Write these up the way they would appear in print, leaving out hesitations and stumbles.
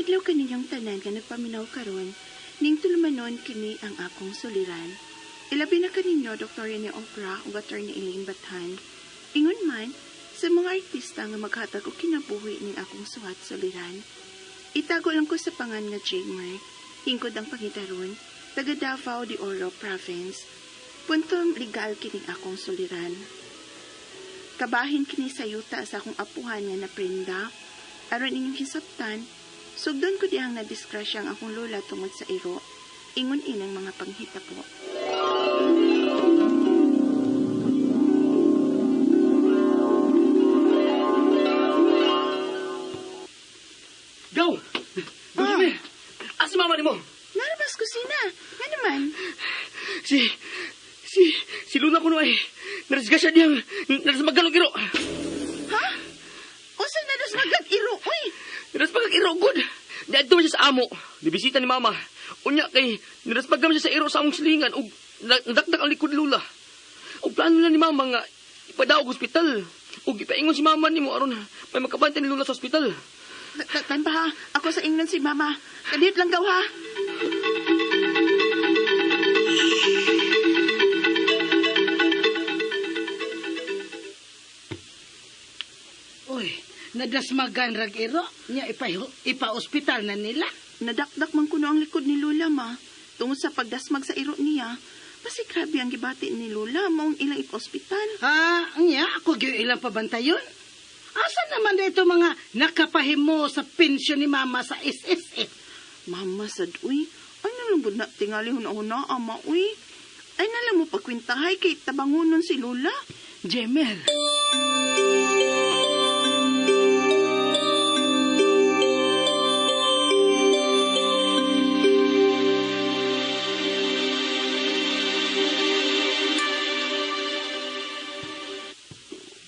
Maayong adlaw kaninyong tanan nga nagpaminaw karon, ning tulumanon kini ang akong suliran. Ilabi na kaninyo Dr. Rene Obra ug Attorney Elaine Bathan. Ingon man sa mga artista nga maghatag og kinabuhi ning akong suwat suliran. Itago lang ko sa pangan nga Jamer, hingkod ang pangitaron, taga Davao de Oro Province. Punto legal kining akong suliran. Kabahin kini sa yuta sa akong apuhan nga naprenda. Aron inyong hisabtan, sugdon ko dihang nadisgrasya ang akong lola tungod sa iro. Ingon inang mga panghitabo. Go! Go, ah. Asa mama ni mo? Narabas kusina. Nga naman? Si Luna kuno ay narisgasya diyang narasmagan og iro. Ha? Usa narasmagan iro, uy? Narasmagan iro, good. Diadto man siya sa amo. Dibisita ni mama. Unya kay narasmagan siya sa iro sa among silingan ug nadakdak ang likod Lula. Ug plano na ni mama nga ipadaog ospital. Ug ipaingon si mama nimo aron may makabantay ni Lula sa ospital. Tan pa ha, ako sa ingnon si mama. Kadiyot lang gaw ha. Uy, nadasmagan rag iro, nya ipa-ospital na nila. Nadakdak man kuno ang likod ni Lola, ma. Tungod sa pagdasmag sa iro niya, basi grabe ang gibati ni Lola, maong ilang ipa-ospital. Ah, nya, ako gyud ilang pabantayon. Asa naman dito mga nakapahimo sa pensyon ni mama sa SSS? Mama sad, uy. Ay nalang na tingali huna-huna, ama, uy. Ay nalang mo pagkwintahay kay tabangunon si Lola. Jemer.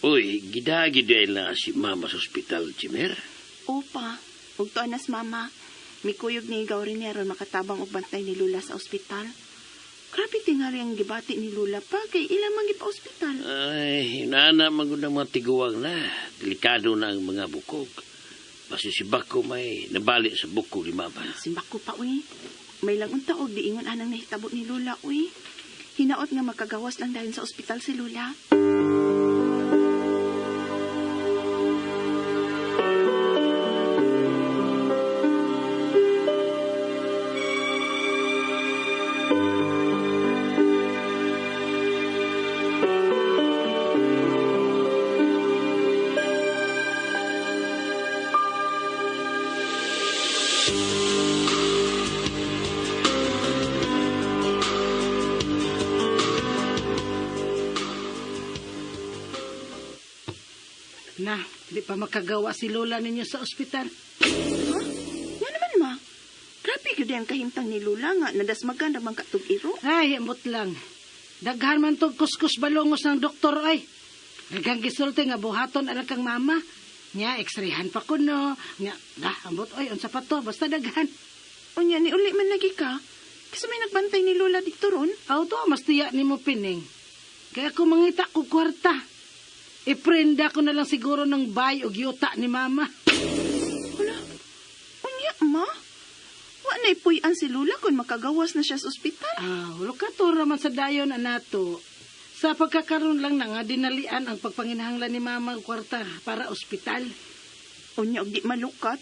Uy, gidagi na si mama sa ospital, Jimer. Opa, ug tuan nas mama. Mikuyog ni igaw rin niya aron makatabang og bantay ni Lula sa ospital. Grabe tingali ang gibati ni Lula pa kay ilang man gipa-ospital. Ay, nana man gud ang mga tiguang na. Delikado na ang mga bukog. Basta si Bako may nabali sa bukog ni mama. Simbako pa, uy. May lang unta og diingon anang nahitabo ni Lula, uy. Hinaot nga makagawas lang dahil sa ospital si Lula. Na, di pa makagawa si Lola ninyo sa ospital. Ha? Nga naman, ma. Grabe gyud ang kahimtang ni Lola nga nadasmagan ra man katug iro. Ay, ambot lang. Daghan man tog kuskus balongos ng doktor ay. Daghang gisulti nga buhaton alang kang mama. Nya, x-rayhan pa ko no. Nya, dah, ambot oy, unsa pa to, basta daghan. Unya, ni uli man lagi ka. Kasi may nagbantay ni Lola dito ron. Aw to, mas tiya ni mo pining. Kaya ako mangita ko kwarta. Iprenda ko na lang siguro ng bay og yuta ni mama. Wala. Unya, ma. Wa na ipuy-an si Lola kung makagawas na siya sa ospital. Ah, lukato raman sa dayon anato. Sa pagkakaroon lang na nga dinalian ang pagpanginahanglan ni mama og kwarta para ospital. Unya, og di malukat.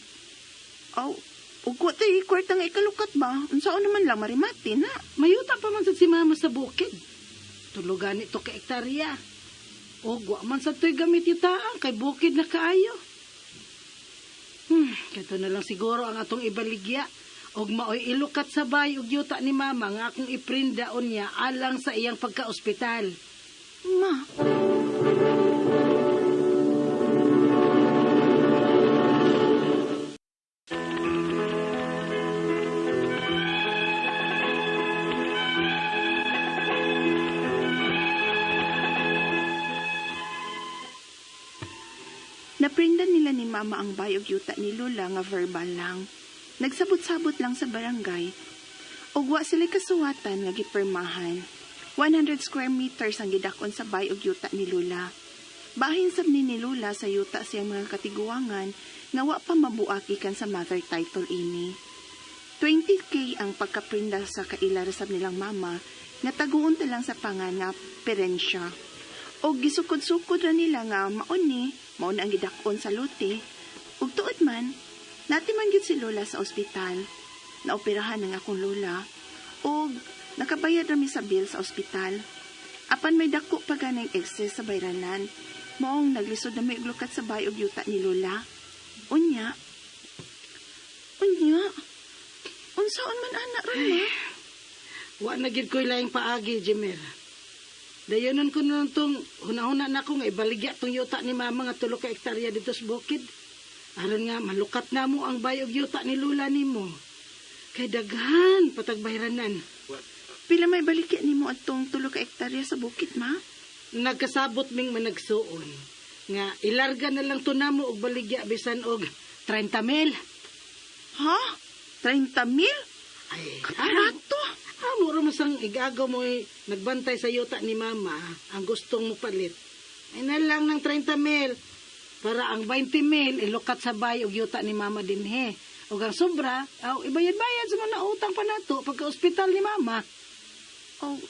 Aw, ug wa tay kwarta nga ikalukat ba? Unsaon naman lang marimati na. Mayuta pa man sad si mama sa bukid. Tulugan ito ka hektarya. O wa man sad to'y gamit yutaan kay bukid na kaayo. Kato na lang siguro ang atong ibaligya. Og maoy ilukat sa bay og yuta ni mama nga akong iprinda unya alang sa iyang pagka-ospital. Ma. Naprinda nila ni mama ang bay og yuta ni Lola nga verbal lang. Nagsabot-sabot lang sa barangay. Ug wa sila kasuwatan nga gipirmahan. 100 square meters ang gidakon sa bay og yuta ni Lola. Bahin sab ni ni Lola sa yuta siyang mga katiguangan nga wa pa mabuak gikan sa mother title ini. 20K ang pagkaprinda sa kaila ra sab nilang mama nga taguon ta lang sa pangan nga perensya. Og gisukod-sukod ra nila nga maon ni, maon ang gidak-on sa lote. Ug tuod man, natiman gyud si Lola sa ospital. Naoperahan ang akong lola. Og nakabayad ra mi sa bill sa ospital. Apan may dako pa ganang excess sa bayranan. Maong naglisod na may lukat sa bay og yuta ni Lola. Unya. Unya. Unsaon man ana ron ma? Wa na gid ko'y laing paagi, Jemir. Dayonon ko na lang tong hunahuna na ko nga ibaligya tong yuta ni mama nga 3 ka hektarya dito sa bukid. Aron nga malukat na mo ang bay og yuta ni Lola nimo. Kay daghan patagbayranan. Pila may baligya nimo atong 3 ka hektarya sa bukid, ma? Nagkasabot ming managsuon nga ilarga na lang to namo og baligya bisan og 30 mil. Ha? 30 mil? Ay, Barato. Amo ra man sang igagaw mo eh, nagbantay sa yuta ni mama ang gustong mo palit. Ay na lang ng 30 mil para ang 20 mil ilukat sa bay og yuta ni mama dinhe. Og ang sobra, aw ibayad-bayad sa mga utang pa nato pagka ospital ni mama. Oh,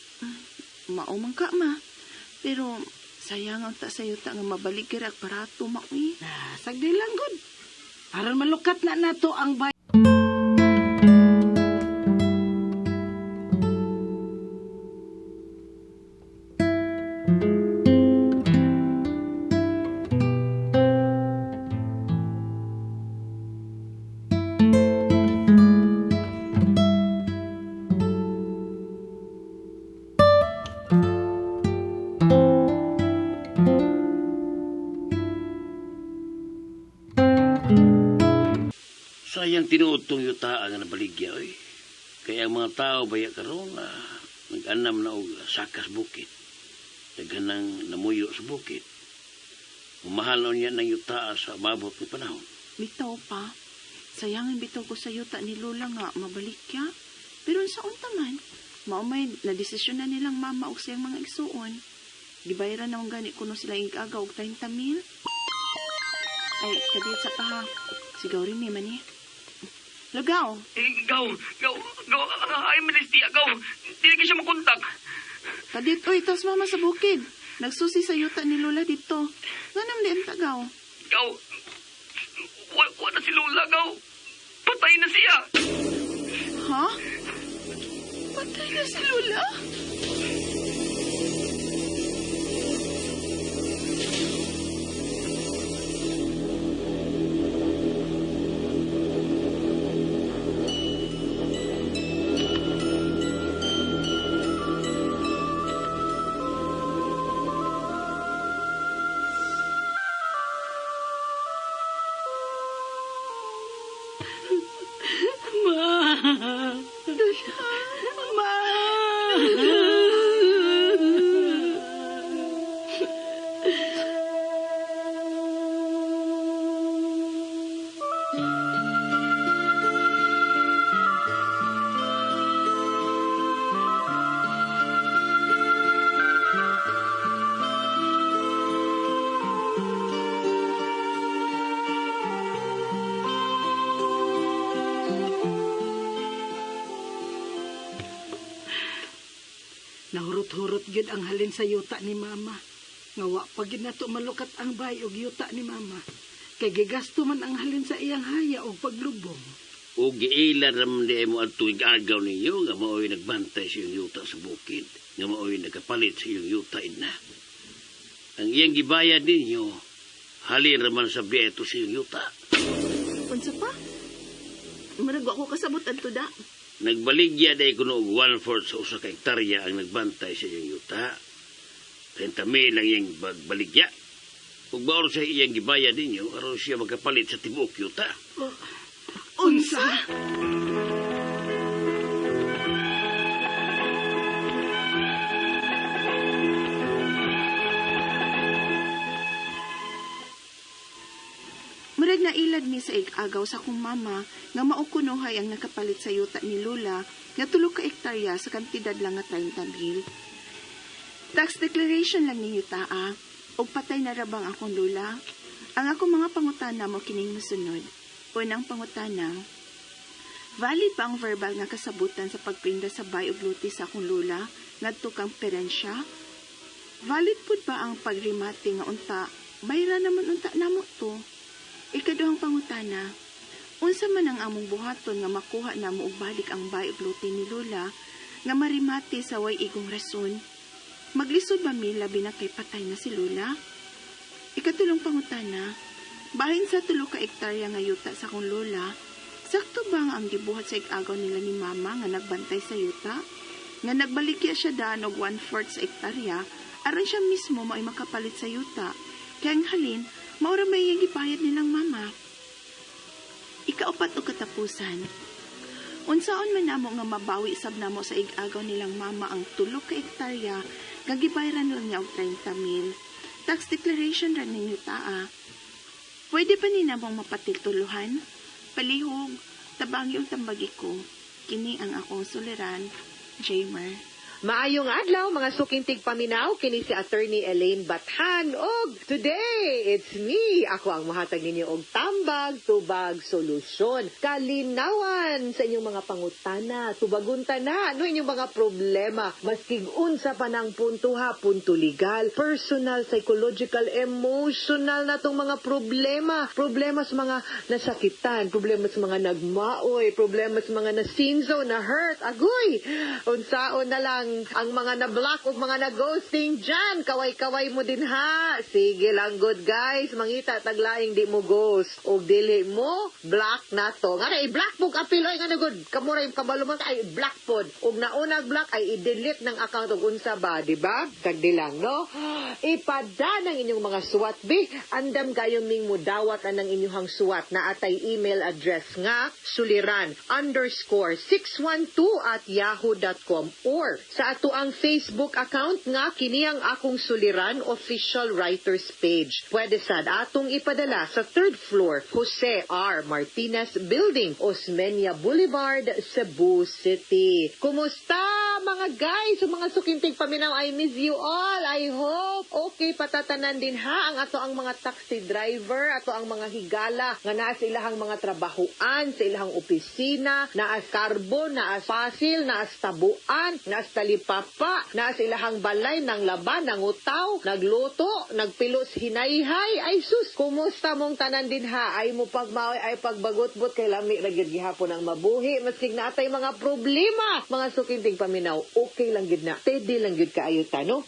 mao man ka, ma. Pero sayang ang ta sa yuta nga mabalik gira ang barato, ma, uy. Ah, sagdi lang gud. Aron malukat na nato ang bay. Sayang tinuod tong yuta ang nabaligya, oy. Kaya ang mga tao baya karon na nag-anam na og sakas bukid. Daghan nang namuyo sa bukid. Umahal na niya ng yuta sa mabot ng panahon. Bitaw pa. Sayangin bitaw ko sa yuta ni Lola nga mabalikya. Pero sa unta man, mao may nadesisyon na nilang mama og siyang mga igsuon. Gibayaran na gani kuno sila igagaw og 30 mil. Ay, kadiyot sa paha. Sigaw rin ni man eh. Lugaw, Eh, gaw, gaw, gaw, ay malis tiya, gaw. Dili ka siya makontak. kadiyot, oy, tas mama sa bukid. Nagsusi sa yuta ni Lola dito. Nganam di ang tagaw. Gaw, wa na si Lola, gaw. Patay na siya. Ha? Patay na si Lola? Ma! Ma! Nahurot-hurot gyud ang halin sa yuta ni mama. Nga wa pa gyud nato malukat ang bay og yuta ni mama. Kay gigasto man ang halin sa iyang haya og paglubong. O giila raman di mo adto igagaw ninyo nga mao'y nagbantay sa iyong yuta sa bukid, nga mao'y nagkapalit sa iyong yuta na. Ang iyang gibayad ninyo, halin raman sa bieto sa iyong yuta. Unsa pa? Murag wa ko kasabot adto da. Nagbaligya day kuno og 1/4 sa usa ka hektarya ang nagbantay sa iyong yuta. 30 mil ang iyang baligya. Ug baor sa iyang gibayad ninyo, aron siya makapalit sa tibuok yuta. Unsa? Murag nailad mi sa igagaw sa akong mama nga maukunohay ang nakapalit sa yuta ni Lola nga 3 ka hektarya sa kantidad lang nga 30 mil. Tax declaration lang ninyo taa. Ug patay na ra bang akong lola? Ang akong mga pangutana mao kining mosunod. Unang pangutana, valid ba ang verbal nga kasabutan sa pagprinda sa bay ug lote sa akong lola ngadto kang perensya? Valid pud ba ang pagrimate nga unta bayra naman unta namo to? Ikaduhang pangutana, unsa man ang among buhaton nga makuha namo og balik ang bay ug lote ni Lola nga marimate sa way igong rason? Maglisod ba mi labi na kay patay na si Lola? Ikatulong pangutana, bahin sa 3 ka ektarya nga yuta sa akong lola, sakto ba nga ang gibuhat sa igagaw nila ni Mama nga nagbantay sa yuta? Nga nagbaligya siya daan og 1/4 sa ektarya, aron siya mismo mao'y makapalit sa yuta. Kaya ang halin, mao ra may iyang gibayad nilang mama. Ikaupat o katapusan, unsaon man namo nga mabawi sab namo sa igagaw nilang mama ang 3 ka ektarya nga gibayaran lang niya og 30 mil? Tax declaration ra ninyo taa. Pwede pa ni namong mapatituluhan? Palihog, tabangi og tambagi ko. Kini ang akong suliran, Jamer. Maayong adlaw, mga suking tigpaminaw, kini si Attorney Elaine Bathan og today it's me. Ako ang mohatag ninyo og tambag, tubag, solusyon, kalinawan sa inyong mga pangutana, tubagon ta na ano inyong mga problema, maski unsa pa nang punto ha, punto legal, personal, psychological, emotional na tong mga problema, problema sa mga nasakitan, problema sa mga nagmaoy, problema sa mga nasinzo, na hurt, agoy. Unsaon na lang ang mga na-block o mga na-ghosting dyan. Kaway-kaway mo din ha. Sige lang, good guys. Mangita taglaing di mo ghost. O dili mo, block na to. Nga na, i-block mo apil. Ay, nga na good. Kamura yung kabalo man ay block pod. Og naunag block ay i-delete ng account og unsa ba, di ba? Tagdi lang, no? Ipada ng inyong mga suwat, bi. Andam kayo ming mudawat anang inyong suwat na atay email address nga suliran_612@yahoo.com or sa ato ang Facebook account nga kini ang akong suliran official writers page. Pwede sad atong ipadala sa third floor, Jose R. Martinez Building, Osmeña Boulevard, Cebu City. Kumusta, mga guys, yung mga suking tigpaminaw? I miss you all. I hope okay patatanan din ha ang ato ang mga taxi driver, ato ang mga higala nga naa sa ilahang mga trabahoan, sa ilahang opisina, naa Carbon, naa Pasil, naa Tabuan, naa Talipapa, naa sa ilahang balay ng laban, nangutaw, nagluto, nagpilos hinayhay. Ay sus, kumusta mong tanan din ha? Ay mo pagmaoy, ay pagbagutbot kay lami ra gyud gihapon ang mabuhi. Maski naatay mga problema, mga suking tigpaminaw, okay lang gyud na. Steady lang gyud kaayo ta, no?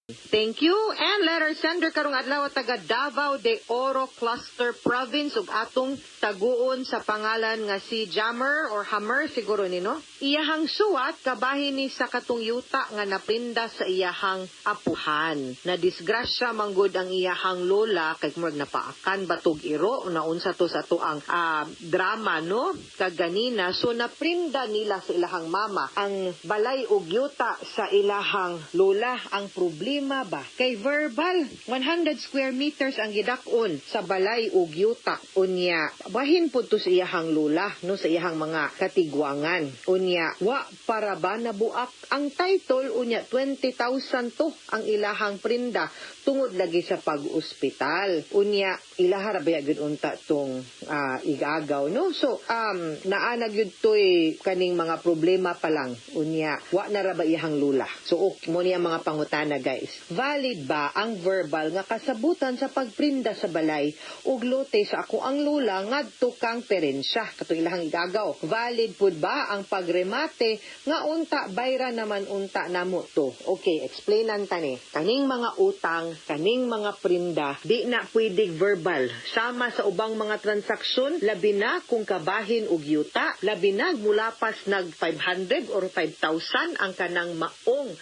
Thank you. And letter sender karong adlaw taga Davao de Oro Cluster Province ug atong taguon sa pangalan nga si Jammer or Hammer siguro ni, no. Iyahang suwat kabahin ni sa katong yuta nga naprinda sa iyahang apuhan. Na disgrasya manggod ang iyahang lola kay murag napaakan batog iro, naunsa to sa ato ang drama, no, kaganina. So naprinda nila sa ilahang mama ang balay ug yuta sa ilahang lola. Ang problema ba kay verbal 100 square meters ang gidak-on sa balay ug yuta, unya bahin pud to sa iyahang lola, no, sa iyahang mga katigwangan. Unya wa para ba nabuak ang title, unya 20,000 to ang ilahang prinda tungod lagi sa pag-ospital. Unya ilaha ra ba gyud unta tong igagaw, no? So naa na gyud toy kaning mga problema pa lang, unya wa na ra ba iyahang lola? So okay mo niya mga pangutana, guys. Valid ba ang verbal nga kasabutan sa pagprinda sa balay ug lote sa ako ang lola ngadto kang perensya, katong ilahang igagaw? Valid pud ba ang pagremate nga unta bayra naman unta namo to? Okay, explainan ta ni. Kaning mga utang, kaning mga prinda, di na pwedeng verbal sama sa ubang mga transaksyon, labi na kung kabahin og yuta, labi na mulapas nag 500 or 5,000 ang kanang maong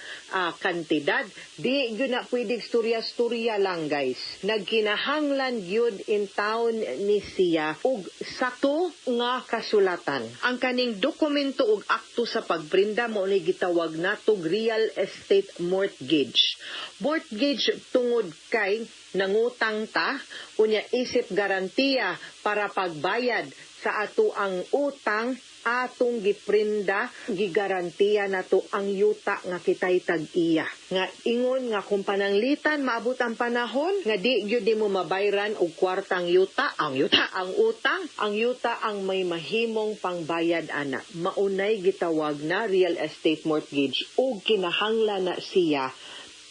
kantidad. Di gyud na pwedeng storya-storya lang, guys. Nagkinahanglan gyud in town ni siya og sakto nga kasulatan. Ang kaning dokumento og akto sa pagprinda mo ni gitawag natog real estate mortgage. Mortgage tungod kay nangutang ta, unya isip garantiya para pagbayad sa ato ang utang. Atong giprinda, gigarantiya nato ang yuta nga kitay tag-iya. Nga ingon nga kung pananglitan maabot ang panahon nga di gyud nimo mabayran og kwartang yuta, ang yuta, ang utang, ang yuta ang may mahimong pangbayad ana. Maunay gitawag na real estate mortgage ug kinahanglan na siya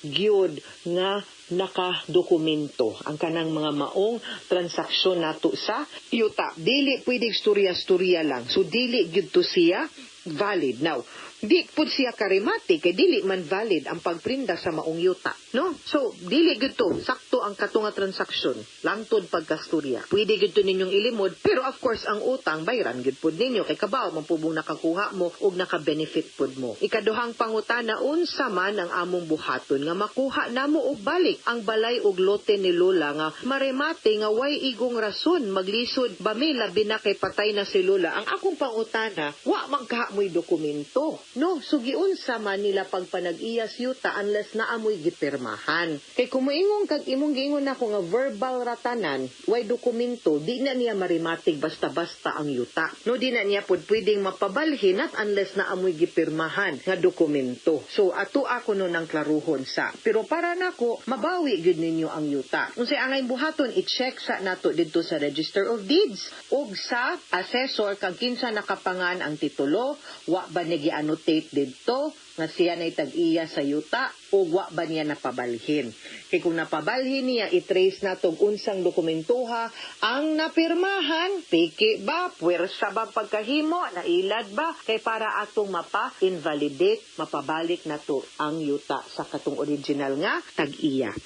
gyud nga nakadokumento ang kanang mga maong transaksyon nato sa yuta. Dili pwedeng storya-storya lang. So dili gyud to siya valid. Now, di pud siya karimate kay dili man valid ang pagprinda sa maong yuta, no? So dili gyud to sakto ang kato nga transaksyon langtod pagkastorya. Pwede gyud to ninyong ilimod, pero of course ang utang bayran gyud pud ninyo kay kabaw man pubong nakakuha mo ug naka-benefit pud mo. Ikaduhang pangutana, unsa man ang among buhaton nga makuha namo og balik ang balay ug lote ni Lola nga maremate nga way igong rason maglisod ba mi, labi na kay patay na si Lola? Ang akong pangutana, wa man kaha mo'y dokumento, no? So giunsa man nila pagpanag-iyas yuta unless naa mo'y gipirmahan? Kay kung moingon kag imong giingon nako nga verbal ratanan, way dokumento, di na niya marimatig basta-basta ang yuta, no? Di na niya pud pwedeng mapabalhin not unless naa mo'y gipirmahan nga dokumento. So ato ako no nang klaruhon sa, pero para nako mabawi gyud ninyo ang yuta. Unsay angay buhaton? I-check sa nato didto sa Register of Deeds ug sa assessor kag kinsa nakapangan ang titulo, wa ba niya gi-annotate didto nga siya nay tag-iya sa yuta o wa ba niya napabalhin. Kay kung napabalhin niya, i-trace nato og unsang dokumentoha ang napirmahan, piki ba, puwersa ba pagkahimo, nailad ba, kay para atong mapa-invalidate, mapabalik nato ang yuta sa katong original nga tag-iya.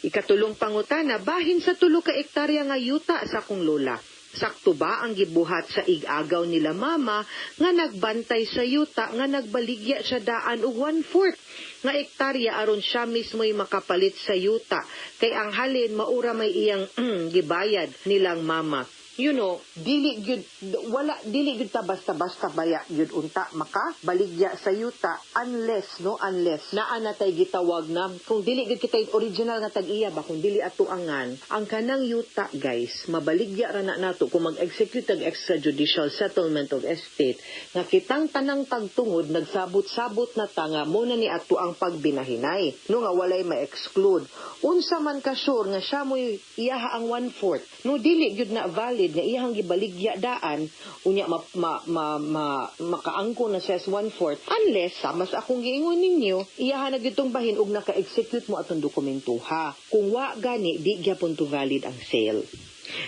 Ikatulong pangutana, bahin sa 3 ka ektarya nga yuta sa akong lola. Sakto ba ang gibuhat sa igagaw nila mama nga nagbantay sa yuta nga nagbaligya siya daan og 1/4 nga ektarya aron siya mismo'y makapalit sa yuta, kay ang halin maura may iyang gibayad nilang mama? Dili gyud, wala, dili gyud ta basta-basta baya gyud unta maka baligya sa yuta unless, no, unless naa na tay gitawag na kung dili gyud kita original nga tag-iya ba, kung dili atuangan ang kanang yuta, guys, mabaligya ra na nato kung mag-execute og extrajudicial settlement of estate nga kitang tanang tagtungod nagsabot-sabot na ta nga mo na ni ato ang pagbinahinay, no, nga walay ma-exclude. Unsa man ka sure nga siya mo'y iyaha ang 1/4, no? Dili gyud na valid nga iyahang gibaligya daan unya ma, ma, ma, ma makaangko na siya sa 1/4 unless sama sa akong giingon ninyo, iyaha na gyud tong bahin ug naka-execute mo atong dokumentoha. Kung wa gani, di gyapon to valid ang sale.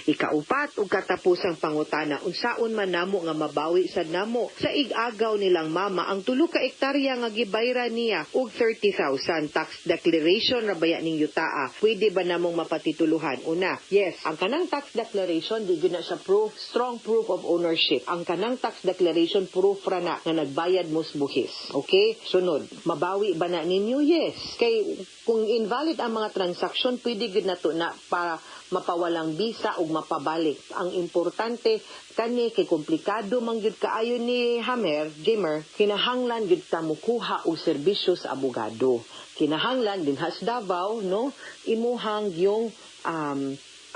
Ikaupat ug katapusang pangutana, unsaon man namo nga mabawi sad namo sa igagaw nilang mama ang 3 ka ektarya nga gibayran niya og 30,000? Tax declaration ra baya ning yutaa? Pwede ba namong mapatituluhan? Una, yes, ang kanang tax declaration di gyud na siya proof, strong proof of ownership. Ang kanang tax declaration, proof ra na nga nagbayad mo sa buhis. Okay? Sunod, mabawi ba na ninyo? Yes. Kay kung invalid ang mga transaksyon, pwede gyud nato na para mapawalang bisa ug mapabalik. Ang importante kani kay komplikado man gyud kaayo ni Hammer, Gamer, kinahanglan gyud ta mokuha og serbisyo sa abogado. Kinahanglan dinha sa Davao, no, imuhang yung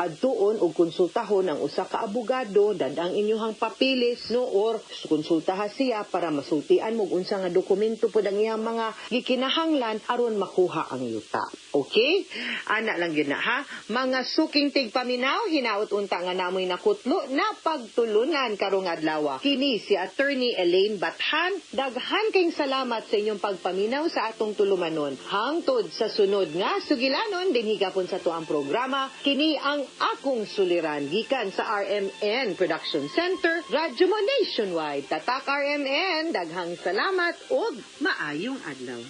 adtuon og konsultahon ang usa ka abogado, dad-ang inyuhang papeles, no, or konsultaha siya para masultian mo og unsa nga dokumento pod ang iyang mga gikinahanglan aron makuha ang yuta. Okay? Ana lang gyud na ha. Mga suking tigpaminaw, hinaot unta nga namoy nakutlo na pagtulunan karong adlaw. Kini si Attorney Elaine Bathan. Daghan kayong salamat sa inyong pagpaminaw sa atong tulumanon. Hangtod sa sunod nga sugilanon dinhi gapon sa tuang programa, kini ang akong suliran gikan sa RMN Production Center, Radyo Mo Nationwide. Tatak RMN, daghang salamat ug maayong adlaw.